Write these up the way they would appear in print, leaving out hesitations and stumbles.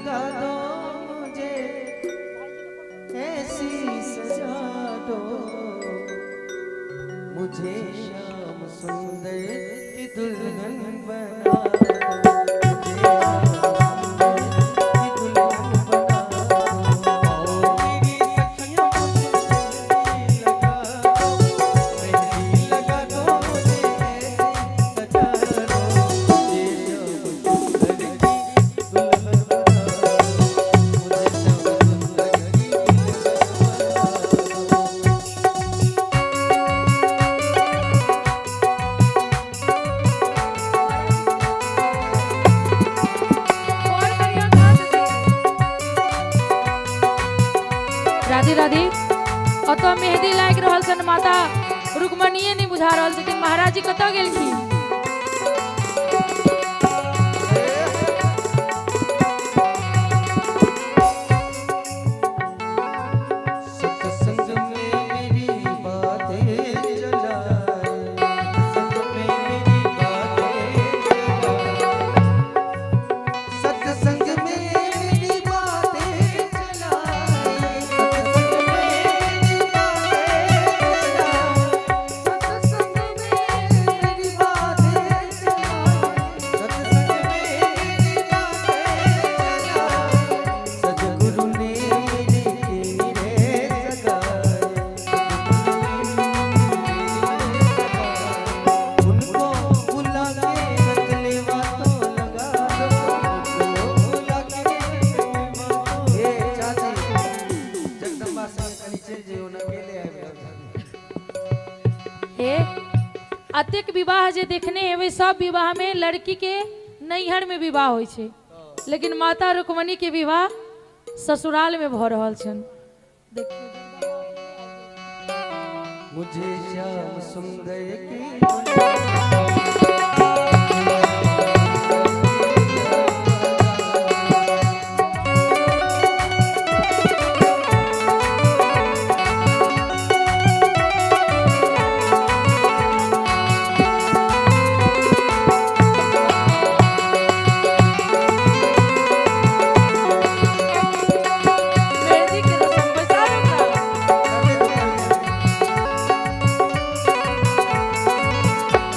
लगा दो मुझे ऐसी सजा दो, मुझे श्याम सुंदर की दुल्हन बना दो, मुझे श्याम सुंदर की दुल्हन बना दो। आओ मेरी सखियों मुझे मेहंदी लगा दो, मेहंदी लगा दो मुझे ऐसी सजा दो, मुझे श्याम सुंदर की दुल्हन बना दो, मुझे श्याम सुंदर की दुल्हन बना दो। राधे राधे। अतः मेहंदी लागि रहल छनि, माता रुक्मणीये नहि बुझा रहल छथिन। महाराज जी कतऽ गेलखिन? सत्संग में मेरी बातें चलाए, सत्संग में मेरी बातें चलाए, सत्संग में मेरी बातें चलाए, सत्संग में मेरी बातें चलाए, सत्संग में मेरी बातें चलाए, सत्संग में मेरी बातें चलाए, सदगुरु ने मेरे रे सगाए, सदगुरु ने मेरे सगाए, उनको बुला के रतलेवा तो लगा दो, उनको बुला के रतलेवा तो। हे चाची जगदम्बा संग कनी चलि जइयो न, अकेले आबि रहल छथिन। हे, अतेक विवाह जे देखने हेबै, सब विवाह में लड़की के नैहर में विवाह होइ छै, लेकिन माता रुक्मणी के विवाह ससुराल में भऽ रहल छनि। देखियौ। मुझे श्याम सुंदर की मेहंदी के रसम बैसा दो।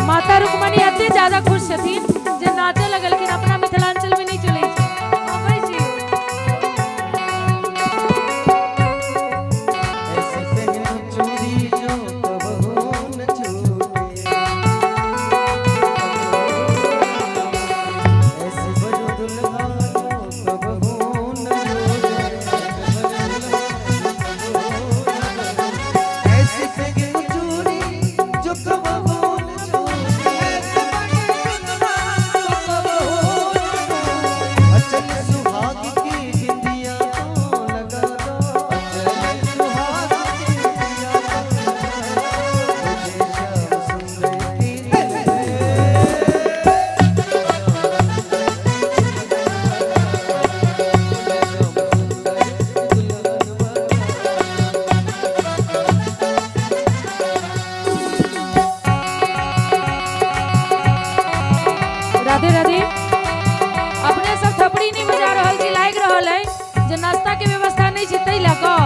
माता रुक्मणी एते ज्यादा खुश छथिन जे नाचे लगलखिन। अपना मिथिलांचल में नहि चलै छै। अबै छी। ऐसी पहनो चूड़ी जो कबहू न छूटे, ऐसी बनो दुल्हा जो कबहू न रूठे, ऐसी पहनो चूड़ी जो कबहू न छूटे, ऐसी बनो दुल्हा जो कबहू न रूठे, अचल सुहाग की बिंदिया तो लगा दो, अचल सुहाग की बिंदिया तो लगा दो, मुझे श्याम सुंदर की दुल्हन। राधे राधे। अपने सब थपड़ी नहीं बजा रहल छी, लागि रहल है जे नाश्ता के व्यवस्था नहीं छै, ताहि लऽ कऽ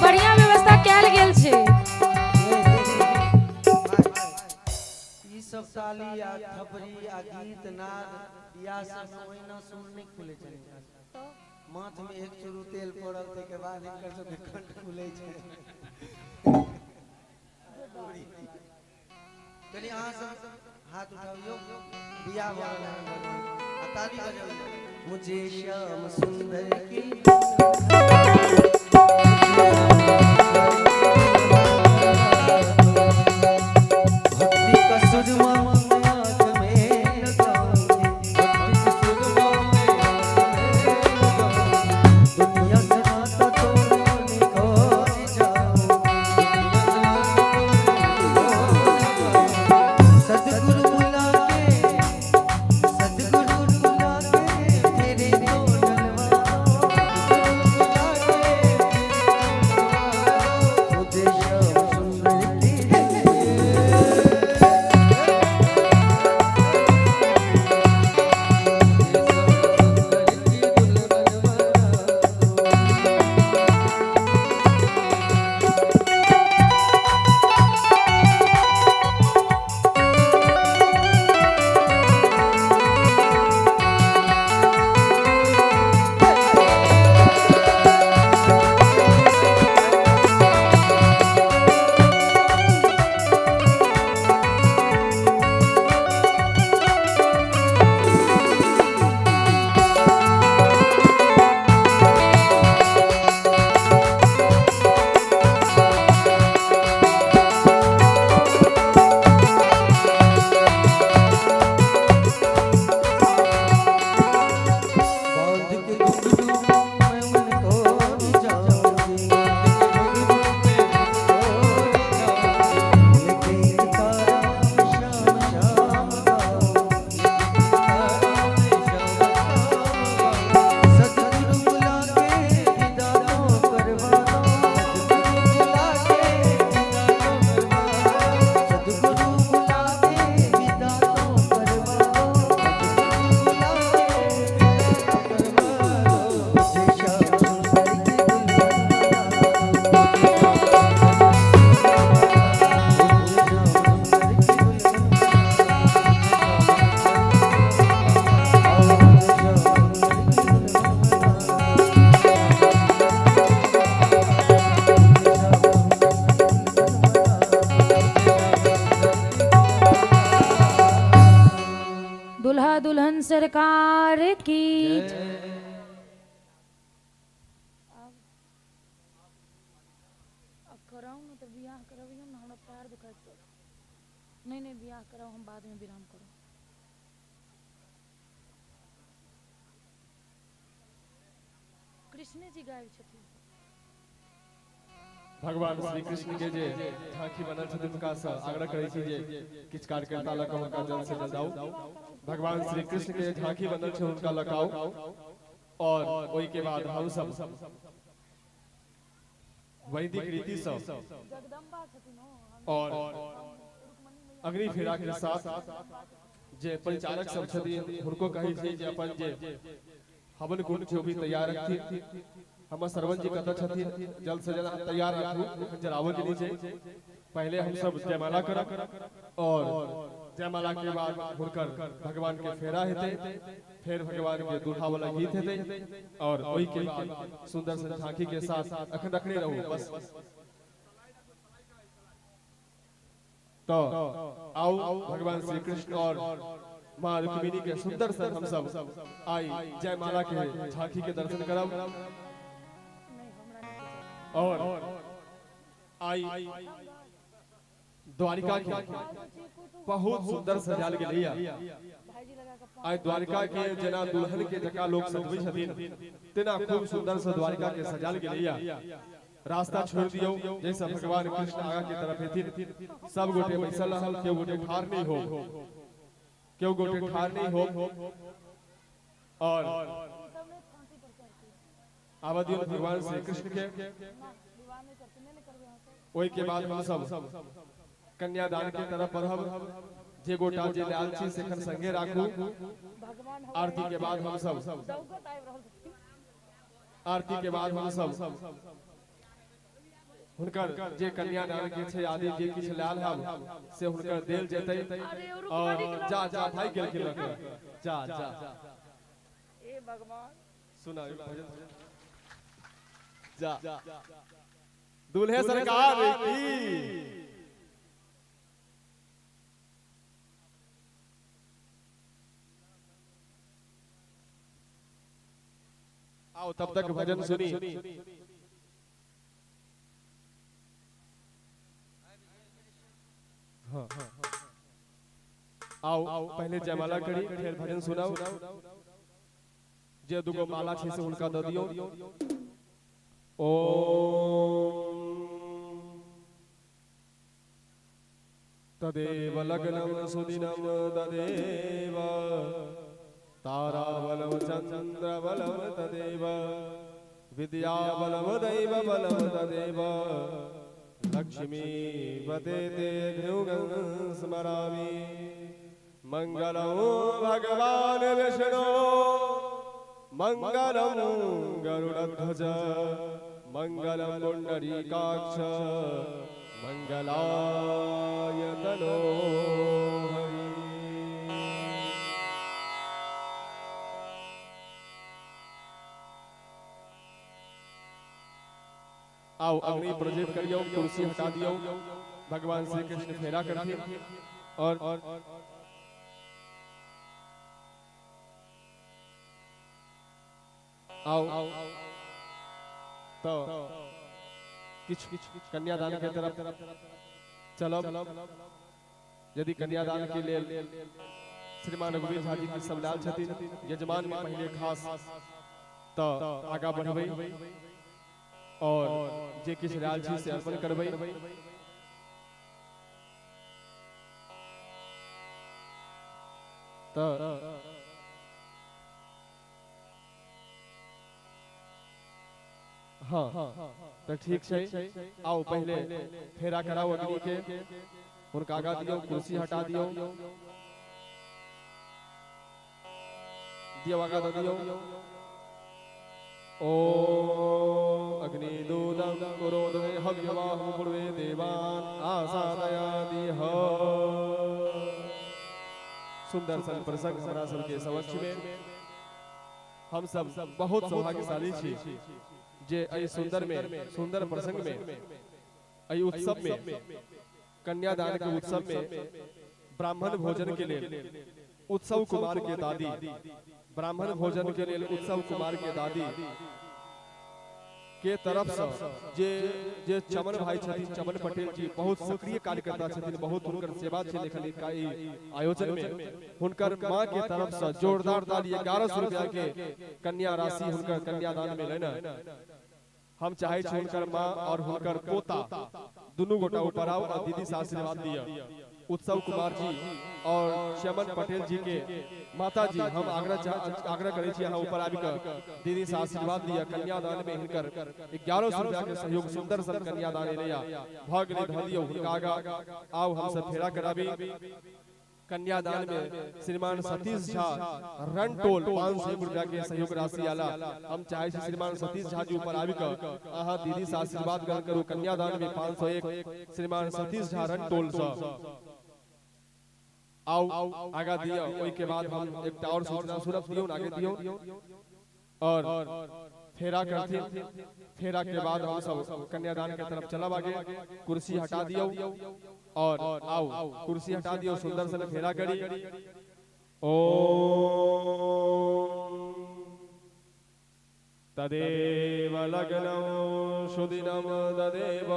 बढ़िया व्यवस्था कयल गेल छै। ई सब ताली आ थपड़ी आ गीत नाद बियाह सब में ओहिना सुर नहि खुलै छै। माथ में एक चूरू तेल पड़ल, ताहिके बाद हिनकर सबके कंठ खुलै छै। कनि अहाँ सब हाथ उठाबियौ, बियाह भऽ रहल है भगवान, आ ताली बजाबियौ। मुझे श्याम सुंदर की भक्ति का सुरमा मैं आँख में लगाऊंगी, भक्ति का सुरमा मैं आँख में लगाऊंगी, दुनिया से नाता तोड़ने को जाऊंगी, दुनिया से नाता तोड़ने को जाऊंगी, सदगुरु बुला के, सदगुरु बुला के मेरे तो डलवा दो, सदगुरु बुला के। की। कराउ ने तऽ बियाह करबियौ ने, हमरा पैर दुखाइत। नहीं नहीं, बियाह कराउ, हम बाद में विराम करब। कृष्णे जी गाबै छथिन। भगवान श्री कृष्ण के जे झांकी बनल छथिन, हुनका से आग्रह करै छी जे किछु कार्यकर्ता लऽ कऽ हुनका जल्द से जल्द आउ। भगवान श्री कृष्ण के झांकी बनल छै, हुनका लऽ कऽ आउ और ओहि के बाद हम सब वैदिक रीति से जगदम्बा छथिन और अग्नि फेरा के साथ जे परिचारक सब छथिन, हुनको कहै छी जे अपन जे हवन कुंड छै, ओ भी तैयार रखथिन। हमर सरवन जी कतऽ छथिन? जल्द से जल्द तैयार राखू, एखन जराबऽ के नहि छै। पहले हम सब जयमाला करब और जयमाला के बाद हुनकर भगवान के फेरा हेतै, फेर भगवान के दुल्हा वाला गीत हेतै और ओहि के बाद सुंदर सन झांकी के साथ। अखन रखने रहू बस। तो आओ, भगवान श्री कृष्ण और माँ रुक्मिणी के सुंदर सन हम सब आई जयमाला के झांकी के दर्शन करब और आई द्वारिका के बहुत सुंदर सजाल गेलैया। आई द्वारिका के जेना दुल्हन के जका लोग सजबै छथिन, तेना खूब सुंदर से द्वारिका के सजाल गेलैया। रास्ता छोड़ दियौ, जैसे भगवान कृष्ण आगा के तरफ हेथिन। सब गोटे बैसल रहल, केओ गोटे ठाढ़ नहीं हो, केओ गोटे ठाढ़ नहीं हो और आवा दियौ भगवान श्री कृष्ण के। ओहि के बाद हम सब कन्यादान के तरफ बढ़ब। जे गोटा जे लाल छी से एखन संगे राखू। आरती के बाद हम सब, आरती के बाद हम सब हुनकर जे कन्यादान के छै आदि जे किछु लाल हब से हुनकर देल जेतै। और जा जा, भाई गेलखिन लऽ के, जा जा। ए भगवान। सुना भजन, जा दूल्हे सरकार की। आओ, तब तक भजन सुनी। हाँ, आओ, पहले जयमाला करी, फिर भजन सुनाओ। जे दुगो माला छै से हुनका दऽ दियौ। ओम तदेव लग्नं सुदिनं तदेव ताराबलं चन्द्रबलं तदेव विद्याबलं दैवबलं तदेव लक्ष्मीपते ते भृगं स्मरामि। मङ्गलं भगवान् विष्णु, मङ्गलं गरुडध्वज, मङ्गलं पुण्डरीकाक्ष, मङ्गलाय तनो हरि। आओ, अग्नि प्रज्वलित करियो, कुर्सी हटा दियो। भगवान श्री कृष्ण फेरा करथिन और आओ तो किछु कन्यादान के तरफ चलब। यदि कन्यादान के लेल श्रीमान रघुवीर झा जी की सब लाल छथिन यजमान में पहले खास, तो आगा बढ़बै और जे किछु लाल छी से अर्पण करबै। तो हाँ, तो ठीक छै। आओ, पहले फेरा कराओ अग्नि के, हुनका आगा दियौ, कुर्सी हटा दियौ, दियौ, आगा दऽ दियौ। ॐ अग्निदूतं पुरोदे हव्यवाहं पूर्वे देवान् आसादयादिह। सुंदर सन प्रसंग हमरा सबके समक्ष में। हम सब बहुत सौभाग्यशाली छी जे एहि सुंदर में सुंदर प्रसंग में, एहि उत्सव में, कन्यादान के उत्सव में ब्राह्मण भोजन के लेल उत्सव कुमार के दादी ब्राह्मण भोजन के लेल उत्सव कुमार के दादी के तरफ से जे जे चमन भाई छथिन, चमन पटेल जी बहुत सक्रिय कार्यकर्ता छथिन, बहुत हुनकर सेवा छै लेखन ई आयोजन में। हुनकर माँ के तरफ से जोरदार ताली 1100 रुपया के कन्या राशि हुनकर कन्यादान में लेना। हम चाहे छी हुनकर माँ और हुनकर पोता दुनू गोटा ऊपर आओ और दीदी से आशीर्वाद दिया। उत्सव कुमार जी और चमन पटेल जी के माता जी, हम आग्रह आग्रह करै छी अहाँ ऊपर आबि कऽ दीदी से आशीर्वाद दिया। कन्यादान में हिनकर 1100 रुपया के सहयोग, सुंदर सन कन्यादान एलैया भऽ गेलै, धऽ दियौ हुनका आगा। आउ हम सब फेरा कराबी। कन्यादान में श्रीमान सतीश झा रनटोल 501 रुपया के सहयोग राशि आला। हम चाहे छी श्रीमान सतीश झा जी ऊपर आबि कऽ अहाँ दीदी से आशीर्वाद ग्रहण करू। कन्यादान में 501 श्रीमान सतीश झा रनटोल से आउ आगा दियौ। ओहि के बाद हम एकटा और सूचना सुनब, दियौ आगे दियौ और फेरा करथिन। फेरा के बाद हम सब कन्यादान के तरफ चलब आगे। कुर्सी हटा दियौ और आओ कुर्सी हटा दियौ, सुंदर सन फेरा करी। ओम तदेव लग्नं सुदिनं तदेव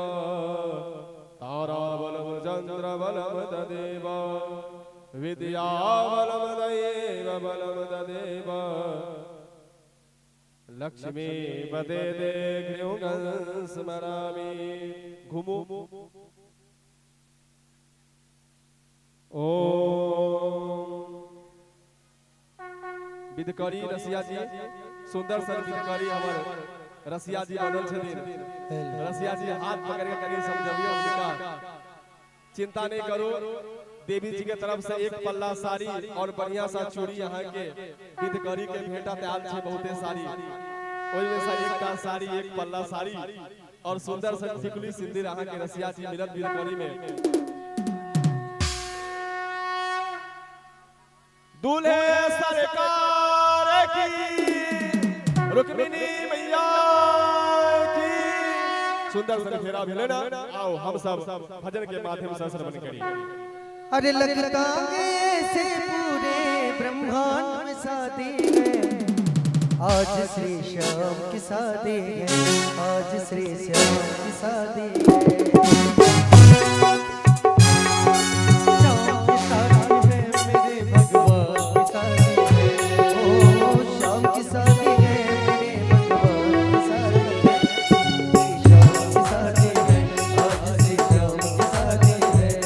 ताराबलं चन्द्रबलं तदेव विद्याबलं दैव बलं तदेव लक्ष्मीपते ते गृहं स्मरामि। घुमू। ओम विधकरी रसिया जी, सुंदर सन विधकरी हमर रसिया जी बनल छथिन। रसिया जी हाथ पकड़ के कनी समझबियौ हुनका, चिंता नहीं करू, देवी जी के तरफ से एक पल्ला साड़ी और बढ़िया सा चूड़ी यहाँ के विधकरी के भेंटा तैयार छे बहुते साड़ी, ओहिमे से एकटा साड़ी एक पल्ला साड़ी और सुंदर सन टिकुली सिंदूर अहाँ के रसिया जी मिलत विधकरी में। दूल्हे सरकार की रुक्मिणी मैया की सुंदर सन फेरा भेलै ना। आओ हम सब भजन के माध्यम से श्रवण करी। अरे लगता है ऐसे पूरे ब्रह्मांड में शादी है, आज श्री श्याम की शादी है, आज श्री श्याम की शादी है। श्याम की शादी है मेरे भगवान की शादी है, ओ श्याम की शादी है मेरे भगवान की शादी है, श्याम की शादी है आज श्री श्याम की शादी है।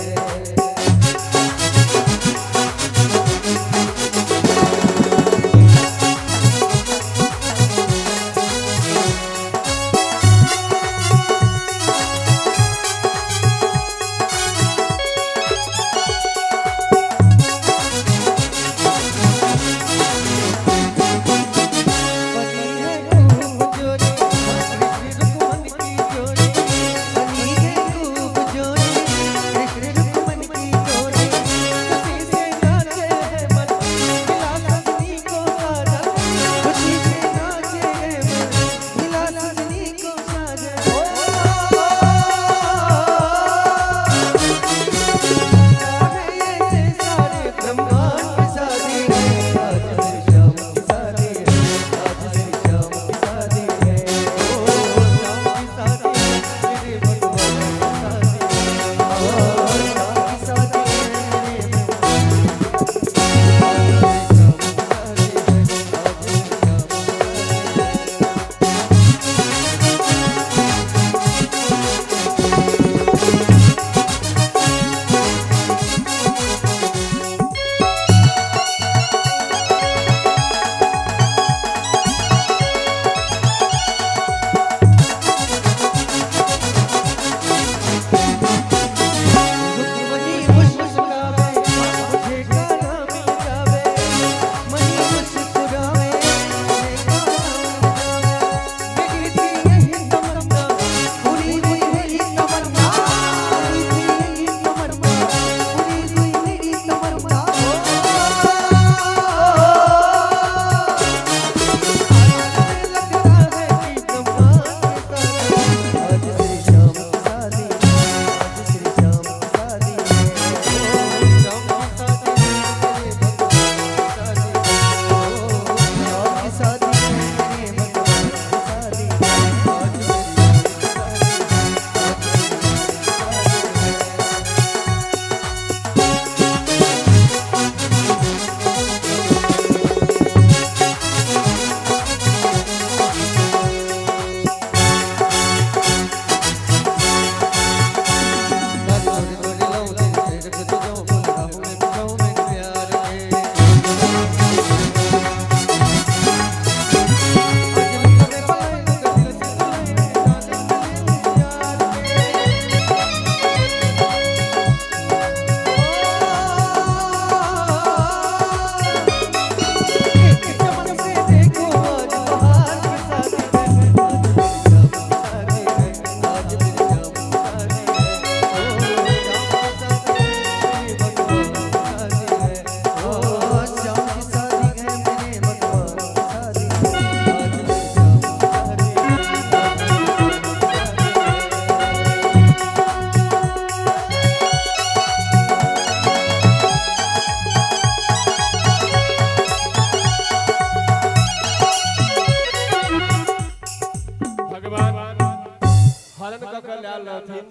रहथिन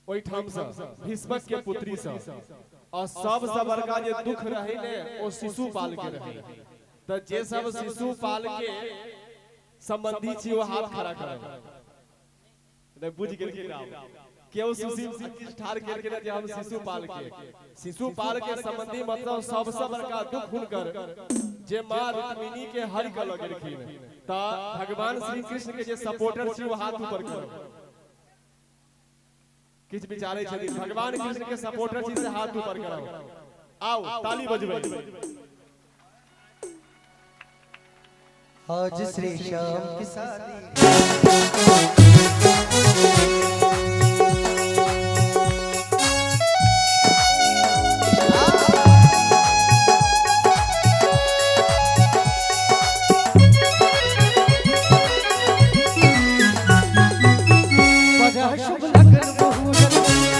ओहिठामसँ भीष्मक के पुत्रीसँ, और सबसँ बड़का जे दुख रहे ने ओ शिशुपाल के रहे। तऽ जे सब शिशुपाल के संबंधी छी ओ हाथ खड़ा करब। नहीं बुझ गेलखिन आब केओ सुशी किछु ठाढ़ केलखिन जे हम शिशुपाल के, शिशुपाल के संबंधी, मतलब सबसँ बड़का दुख हुनकर जे माँ रुक्मिणी के हर कऽ लऽ गेलखिन। तऽ भगवान श्री कृष्ण के जे सपोर्टर छी ओ हाथ ऊपर करब। किछु विचारै छथिन, भगवान कृष्ण के सपोर्टर छी से हाथ ऊपर करब। आउ ताली बजबै। आज श्री श्याम की शादी। बड़ा शुभ लगन मुहूर्त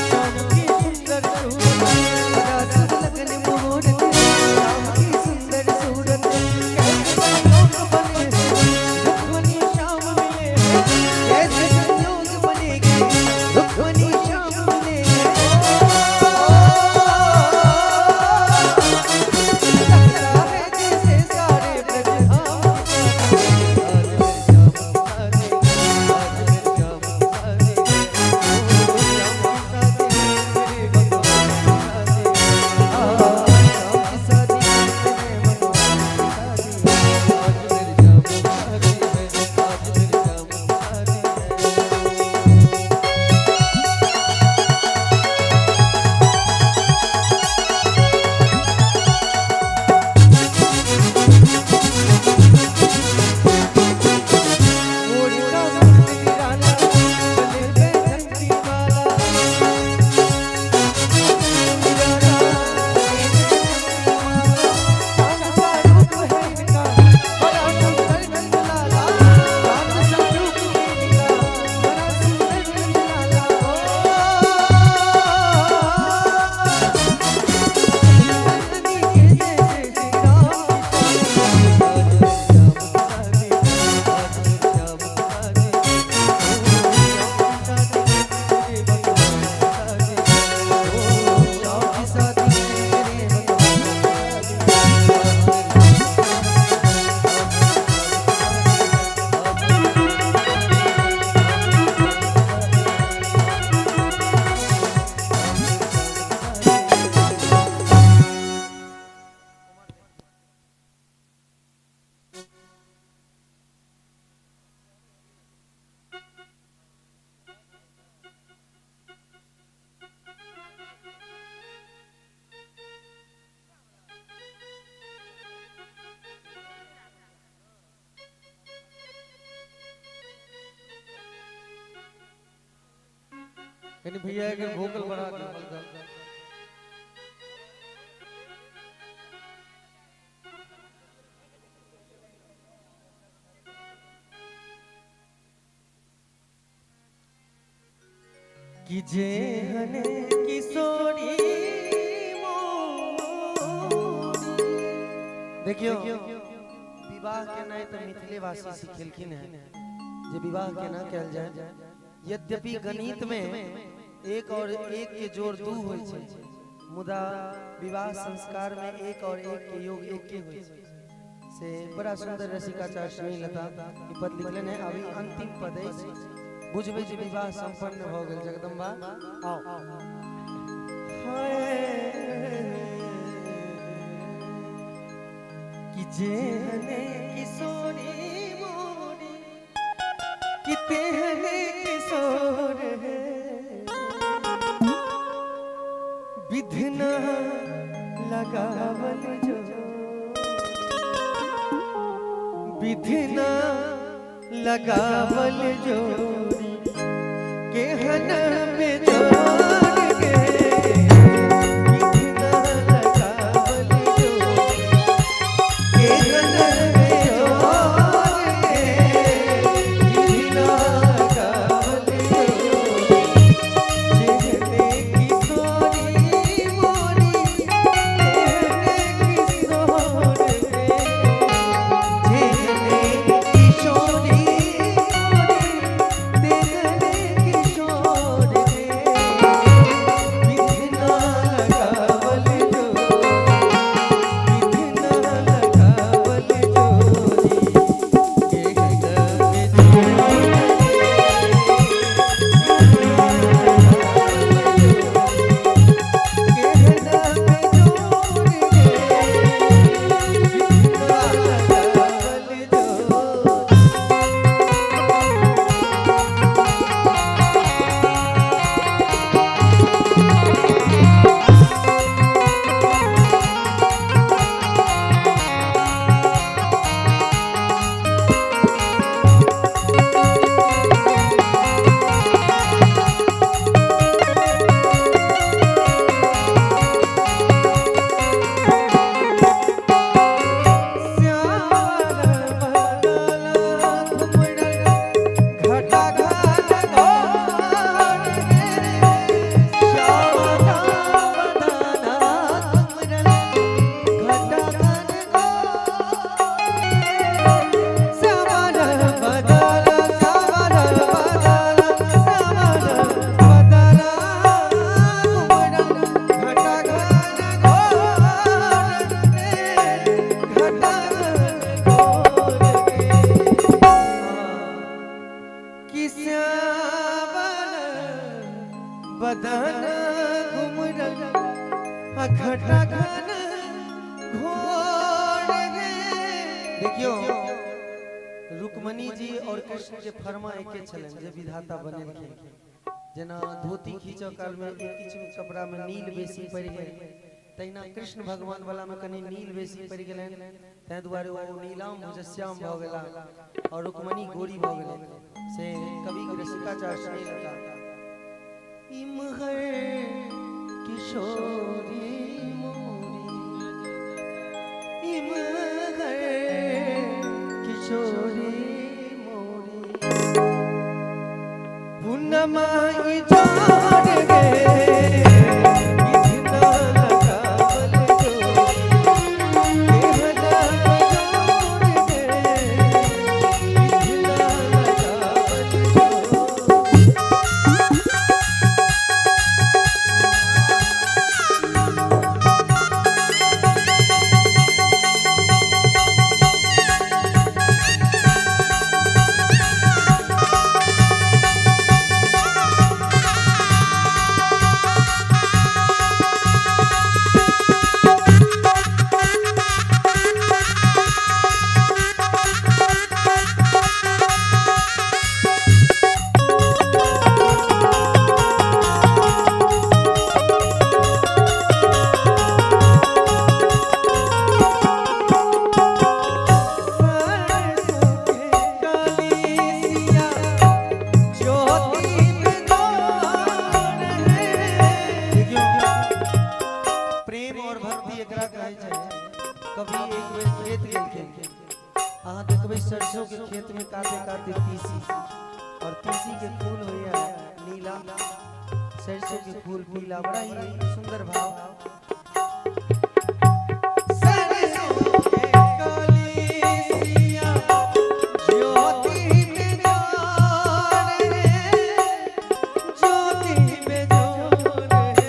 श्याम की सुंदर सूरत, बड़ा शुभ लगन मुहूर्त श्याम की सुंदर सूरत। कैसे संयोग बने हैं रुक्मिणी श्याम मिले हैं, कैसे संयोग बनेंगे रुक्मिणी श्याम मिले हैं। लगता है जैसे सारे ब्रज धाम। आज मेरे श्याम की शादी, आज मेरे श्याम की शादी, ओ श्याम की शादी, मेरे भगवान की शादी। श्याम की शादी, मेरे भगवान की शादी। आज मेरे श्याम की शादी है, आज मेरे श्याम की शादी है। मोर का मुकुट निराला, गले पे घंटी माला। निराला, गले पे घंटी माला। चांद सा रूप है इनका, बड़ा सुंदर नंदलाला। चांद सा रूप है इनका, बड़ा सुंदर नंदलाला। नंदनी के जैसे श्री राम की शादी। आज मेरे श्याम की शादी, आज मेरे श्याम की शादी, ओ श्याम की शादी, मेरे भगवान की शादी। ओ श्याम की शादी, मेरे भगवान की शादी। आज मेरे श्याम की शादी है, आज मेरे श्याम की शादी है, आज मेरे श्याम की शादी है, आज मेरे श्याम की शादी है, आज मेरे श्याम की शादी है। कनी भैया एकर वोकल बढ़ा दियौ हल्का। कि जेहन किशोरी मोर। देखियो, विवाह केनाइ तऽ मिथिलेवासी सिखेलखिन हैं जे विवाह केना कयल जाय। यद्यपि गणित में एक और एक के जोड़ दू होइ छै, मुदा विवाह संस्कार में एक और एक के योग एके होइ छै। से बड़ा सुंदर रसिकाचार्य स्नेहलता ई पद लिखलनि हैं। अभी अंतिम पद अछि, बुझबै जे विवाह संपन्न भऽ गेल। जगदम्बा आओ। हाय, कि जेहने किशोरी मोरी, कि तेहने किशोर है, विधना लगावल जो, विधना लगावल जोरी केहन बेजोड़ गे, विधना लगावल जोरी केहन बेजोड़ गे, विधना लगावल जोरी। जेहने किशोरी मोरी, तेहने किशोर गे, जेहने किशोरी मोरी, तेहने रुक्मणी जी और कृष्ण के फरमा एके छलनि जे विधाता बनेलखिन। जेना धोती खींचऽ काल में एक किछु कपड़ा में नील बेसी पड़ि गेल, तहिना कृष्ण भगवान वाला में कनि नील बेसी पड़ि गेलनि, ताहि दुआरे ओ नीलाम भुजश्याम भऽ गेला और रुक्मणी गोरी भऽ गेलै। से कवि रसिकाचार्य स्नेहलता इमहर किशोरी मोरी, इमहर किशोरी मोरी, पूनमा इजार गे इतना लगावल जोरी, देहना जोर गे इतना लगावल जोरी। सरसों के कलीसिया ज्योति में जोर है। देखियौ, प्रेम और भक्ति एकरा कहै छै। कभी एक बेर खेत गेलखिन, अहाँ देखबै सरसों के खेत में काते काते तीसी, और तीसी के फूल होइया नीला, सरसों के फूल पीला, बड़ा ही सुंदर भाव। सरसों के कलीसिया ज्योति में जोर है, ज्योति में जोर है।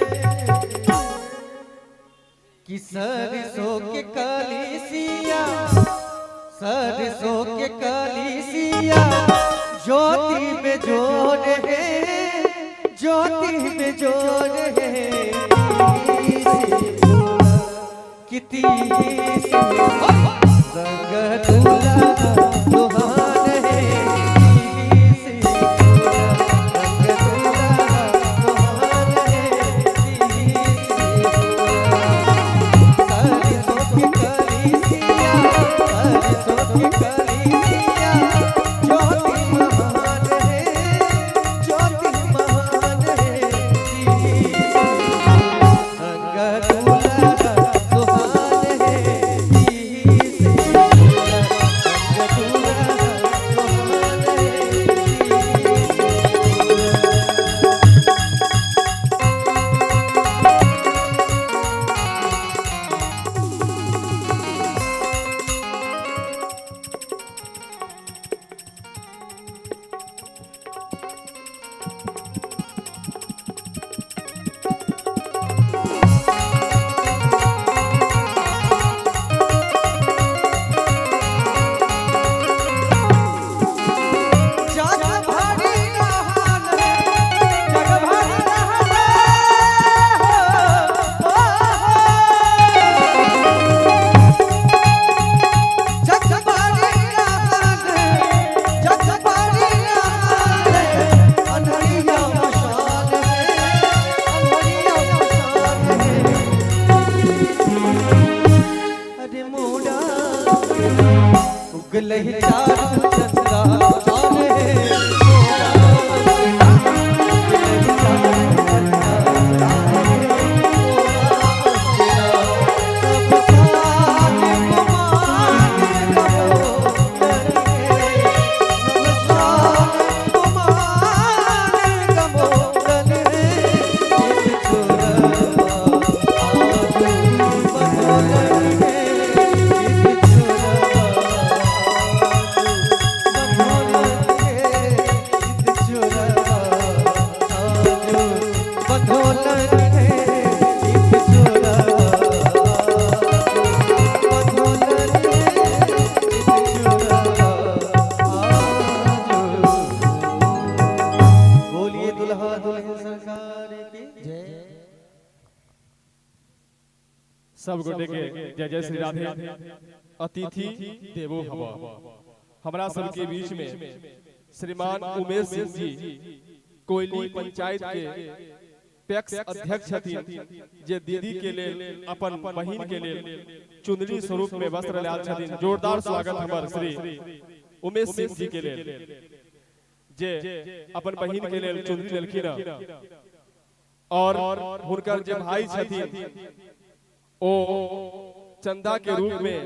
कि सरसों के कलीसिया, सरसों के कलीसिया ज्योति में जोर है, ज्योति में जोर है। कितनी रंग दूल्हा सुहान है, रंग दूल्हा सुहान है। सरसों के कलीसिया, सरसों के कलीसिया ज्योति महान है, ज्योति महान है। रंग दूल्हा सुहान है, रंग दूल्हा सुहान है। जग भारी रहाल है, जग भारी रहाल है, हो, हो। जग भारी रहाल है, जग भारी रहाल है, अनहरिया मशाल है, अनहरिया मशाल है। अरे मोड़ा उगल ही चार चंदा चार है, बोलिए दुल्हा दुल्हन सरकार की जय। सब गोटे के जय जय श्री राधे। अतिथि देवो भव। हमरा सबके बीच में श्रीमान उमेश सिंह जी कोयली पंचायत के पैक्स अध्यक्ष छथिन जे दीदी के लेल अपन बहिन के लेल चुनरी स्वरूप में वस्त्र लायल छथिन। जोरदार स्वागत हमर श्री उमेश सिंह जी के लेल जे अपन बहिन के लेल चुनरी लेलखिन और हुनकर जे भाई छथिन ओ चंदा के रूप में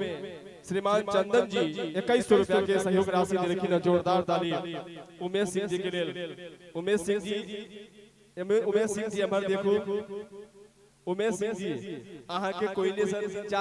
श्रीमान चंदन जी 2100 रुपया के सहयोग राशि देलखिन। जोरदार ताली उमेश सिंह जी के लेल। उमेश सिंह जी, उमेश सिंह जी एम्हर देखू। उमेश सिंह जी, अहाँ के कोयले से 4